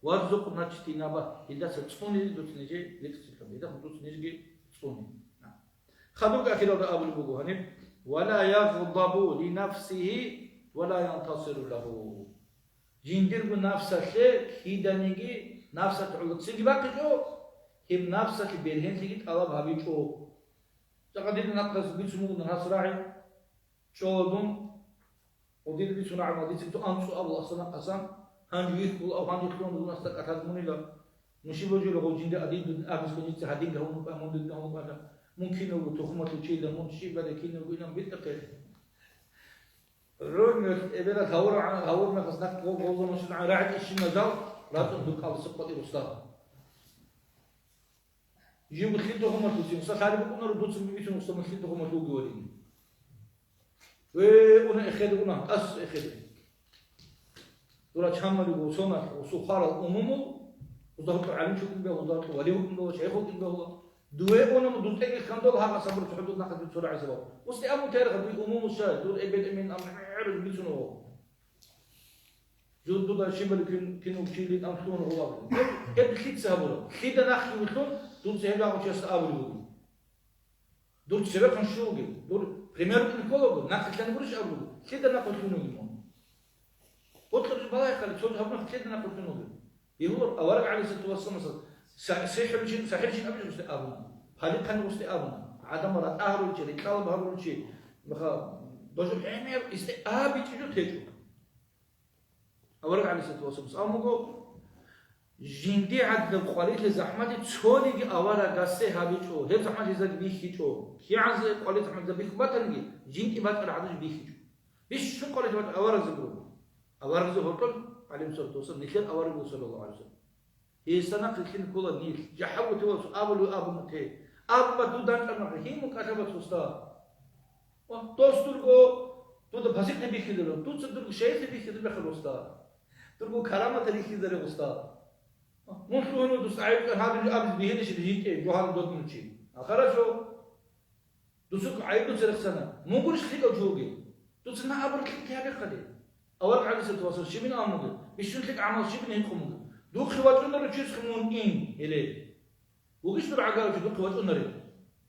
«варзукъна ижтинаба», гьелдаса цӀунизе дуца ниже рикъизе кье, гьелдахун дуца нижеги цӀуне. Хадуб ахиралда абулеб буго гьаниб: «Ва ла ягъдабу ли нафсигьи ва ла янтасиру лагьу». Жиндирго нафсалъе киданиги, нафсалъе гӀоло цинги бахъичӀо, гьеб нафсалъе бергьенлъиги тӀалаб гьабичӀо. Жакъа дида нахъас бицун буго гьас рагӀи, чӀола дун, гъудил бицун рагӀи, дица цо анцӀу абула ахсана хъасан, гьанже вихьула, гьанже лъугьун дун асда кӀалъаз мунила. Мун щиб божулеб гъов жинда адин дун абизе, жинца гьадинги гьавун букӀа, мун дудги гьавун букӀа, мун кинавго тухумалъул чийила, мун щибали кинавго инан битӀахъе. Румел эбела гьавура-, гьавурнахъас нахъ гъов-, гъовзамашин рагӀи ишиназал ратун дукъалса къотӀи русла. Живго лъил тухумалъуси, уса лъалеб букӀунаро дуца бицун, уса мун лъил тухумалъулги варин. Ве, уна эхеде, уна, тӀас эхеде. Дура чамалиго соналъ, усу хварал умумул, узда гьоркьо гӀалимчи вукӀин бегьула, узда гьоркьо вали вукӀин бегьула, шайх вукӀин бегьула. Дуе унаму дус тӀеги хандол гьагъа сабур цохӀо дуд нахъа дуд цо рагӀи сабаб. Усте абун терха дуй умумул щай, дур эбел эмен ам гӀерун бицун вуго. Жуд дуда щибали кин, кин учили ам лъугьун гъулаб. Гьеб, гьеб лъица гьабура. Лъида нахъги вутлун, дур цехӀел вагъучиясда абулеб буго. Дур цебехъан щуги, дур пример кколаго, нахъе лъани гурищ абулаго, лъида нахъе лъугьун вугин мун? Гъоркье балагье хъали, цо гьаб нахъ лъида нахъе лъугьун вугин? Бегьулар авараг гӀалайгьиссалату вассаламас са-, сихӀрулчин, сахӀирчин абичӀосде абуна, палихъани гъосде абуна, гӀадамал ратӀа гьарулчи, рикьалаб гьарулчи, маха, бажу гӀемер исте абичӀи жо течӀо. Авараг гӀалайгьиссалату вассаламас абун буго, жинди гӀадаб къварилъи захӀмалъи цониги аварагасе гьабичӀо, гьеб захӀмалъизаги бихьичӀо. КигӀанзе къварилъи захӀмалъизаги бихьун батаниги, жинди батӀараб гӀадаб бихьичӀо. Бищун къварилъи батӀа аварагзаби руго. Аварагзаби гьоркьор, гӀалайгьиссалату вассалам, нилъер авараг вуго, саллаллагьу гӀалайгьи ва саллам. Гьесда нахъ рилълъин ккола нилъ, жахӀалгутив абулев абун те. Абуба дуда анкьаб нахъе, гьимун кӀалъаба цоста. Ва дос дурго дуда пасихъе бихьизаро, дуца дурго шайихъе бихьизаб бехъа росда. Дурго карамата рихьизаре росда. Мун лъугьуна дус гӀайиб гьабилеб абизе бигьилищ жинтӀе, жугьан додун чи. А, хорошо. Дусухъ гӀайиб дуца рехсана. Мун гурищ лъикӀав чи вугев? Дуца нагь абураб лъикӀлъи гьабехъали. Авараг гӀалайгьиссалату вассалам щибин абун буго? Бищун лъикӀ гӀамал щибин гьикъун буго? Духъе вачӀунаро чиясухъе мун ин, гьеле. Вугищ дур гӀагарав чи духъе вачӀунарев?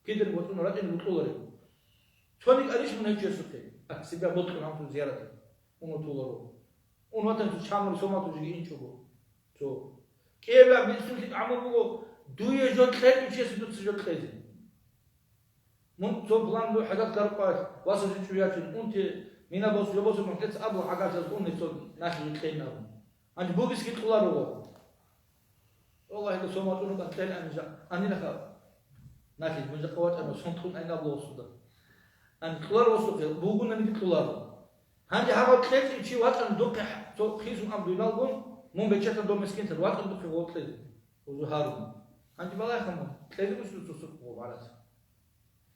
Киданиги вачӀуна, ратӀине букьуларев? Цониги арищ мун гьев чиясухъе? А, себя бокьун гьанкъун зияраталъе. Ун ватуларо. Ун ватан цо чамал соматужиги инчӀого. Цо. КӀиябилан бицунлъи гӀамал буго, дуе жо кьечӀев чиясе дуца жо кьезе. Мун цо план буго хӀажат гаркъалъ, васас жичӀу ячун, унти, мина босу, жо босу, мухӀлец абу гӀагарлъаз ун гьесул налъи кьейин абун. Гьанже бугесги кьоларо. Валлагьи, досул вачӀун вукӀан кьел анижа-, анилаха. Налъи, мун жакъа вачӀана, сон кьун айнаб лосуда. Ан кьоларо осухъе, бугунаниги кьоларо. Гьанже гьабал кьечӀев чи вачӀан духъе хӀ-, цо хисун абдуйналгун, мун бечелъан дов мискинтан вачӀан духъе гъоркьезе. Узу гьарун. Гьанже балагьеха мун, кьезе гуш дуца сукъ гъо барас.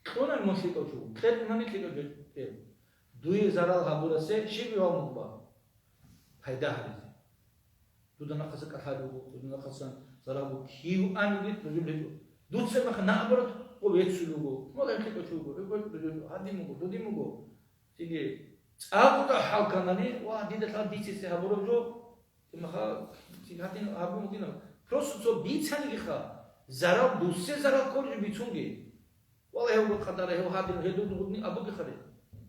Кьунан мун лъикӀав чи вуго, кьетӀунани лъикӀав чи кье. Дуе зарал гьабурасе щиб вав мукъба? Пайда гьабизе. Дуда нахъаса кӀалъалев вуго, дуда нахъасан зарал буго. Кив аниги нужер гьечӀо. Дуца нахъа наоборот, гъо веццул вуго. Мала лъикӀав чи вуго, гьеб нужер гьадин вуго, дудин вуго. Цинги цӀакъ хӀалканани, ва, дида лъан дицисе гьабураб жо, Имаха, цин гьадин абун бугина. Просто цо бицаниги ха. Зарал, дуссе зарал кколеб бицунги. Вала гьев къадара, гьев гьадин, гьев дур гъудни абуги харе.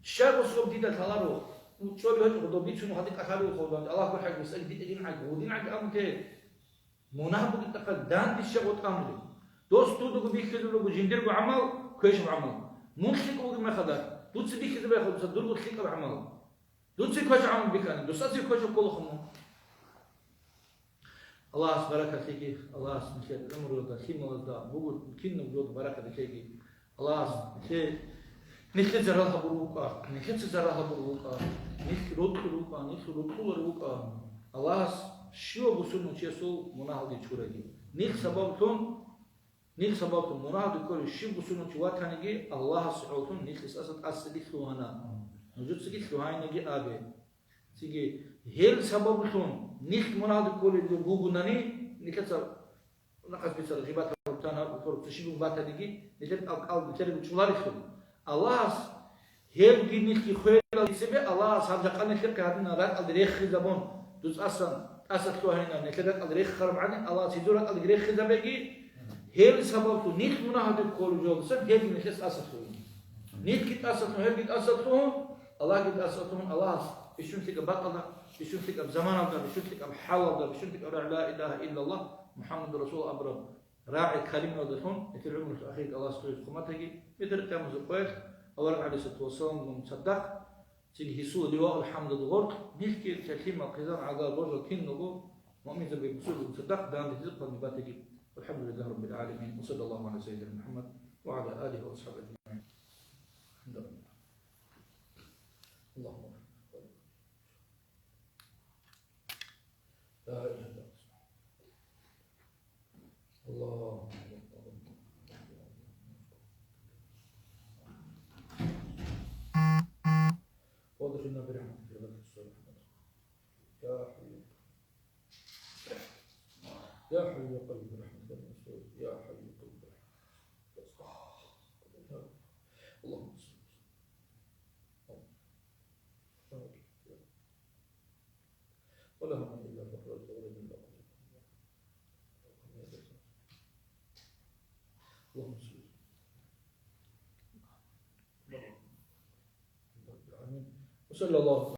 Щай гъосо дида лъаларо? Ну, чӀоли гьечӀо, доб бицун гьадин кӀалъалев хъолан, Аллагь гурхӀаги, сай битӀегин гӀаги, гъудин гӀаги абун те. Мунагь бугин тӀакъал данде щай гъотӀ амулеб? Дос дудаго бихьизаб буго жиндирго гӀамал, квешаб гӀамал. Мун лъикӀ вугеб мехалда, дуца бихьизаб мехалда, дурго лъикӀаб гӀамал. Дуца квеш гӀамал бихьани, дусаца квеш кколаха мун. Аллагьас баракат лъеги, Аллагьас нилъер гӀумруялда, лъималазда буго кинаб жоялда баракат лъеги. Аллагьас нилъе, нилъе зарал гьабур вукӀа, нилъеца зарал гьабур вукӀа, нилъ рокьур вукӀа, нилъ рокьулар вукӀа. Аллагьас щивав бусурманчиясул мунагьалги чураги. Нилъ сабаблъун Нилъ сабаблъун мунагьалде кколев щив бусурманчи ватаниги, Аллагьасе гӀоллъун нилъ исаса тӀасаги лъугьана. Нужецаги лъугьайнаги абе. Цинги гьел сабаблъун нилъ мунагьалде кколел бугунани, нилъеца нахъас бицараб гъибат гьабуртан гьаб-, гьабуртан щибун батаниги, нилъер кӀал-, кӀал-, нилъер чӀоларелъул. Аллагьас Гьелги нилъги хвелал цебе Аллагьас гьаб жакъа нилъехъе гьадинан ракӀалде рехизабун, дуц асан тӀаса лъугьайна, нилъер ракӀалде рехараб гӀадин, Аллагьас гьезул ракӀалде рехизабеги, гьел сабаблъун нилъ мунагьалде кколеб жоялдасан гьелги нилъеца тӀаса лъугьун. Нилъги тӀаса лъугьун, гьелги тӀаса лъугьун, Аллагьги тӀаса лъугьун, Аллагьас бищун лъикӀаб бакӀалда, бищун лъикӀаб заманалда, бищун лъикӀаб хӀалалда, бищун лъикӀаб рагӀи ла илагьа иллаллагь МухӀаммадур расул абураб РагӀи калимаялдалъун, нилъер гӀумрулъ ахирги Аллагьас хъузе хъуматаги, нилъер къиямасеб къоялъ авараг гӀалайгьиссалату вассалам гун цадахъ, цинги гьесул ливаул хӀамдул гъоркь, нилъги нилъер лъимал, хъизан, гӀагар, божал киналго муъминзабиги бусурбабиги цадахъ данде гьезухъ гьаниб батаги. ВалхӀамдулиллагьи раббил гӀаламин. Ва саллаллагьу гӀала сайидина МухӀаммад ва гӀала алигьи ва асхӀабигьи ажмагӀин. Алхамдулиллагь. Аллагьумма لا إله إلا الله. الله أكبر. وأدخلنا برحمتك في عبادك الصالحين. يا حي، يا حي يا قيوم برحمتك نستغيث. يا حي يا قيوم برحمتك نستغيث. اللهم صل وسلم. ولا هم إلا فرجت ولا من لا قوة إلا بالله. اللهم صل. آمين. وصلى الله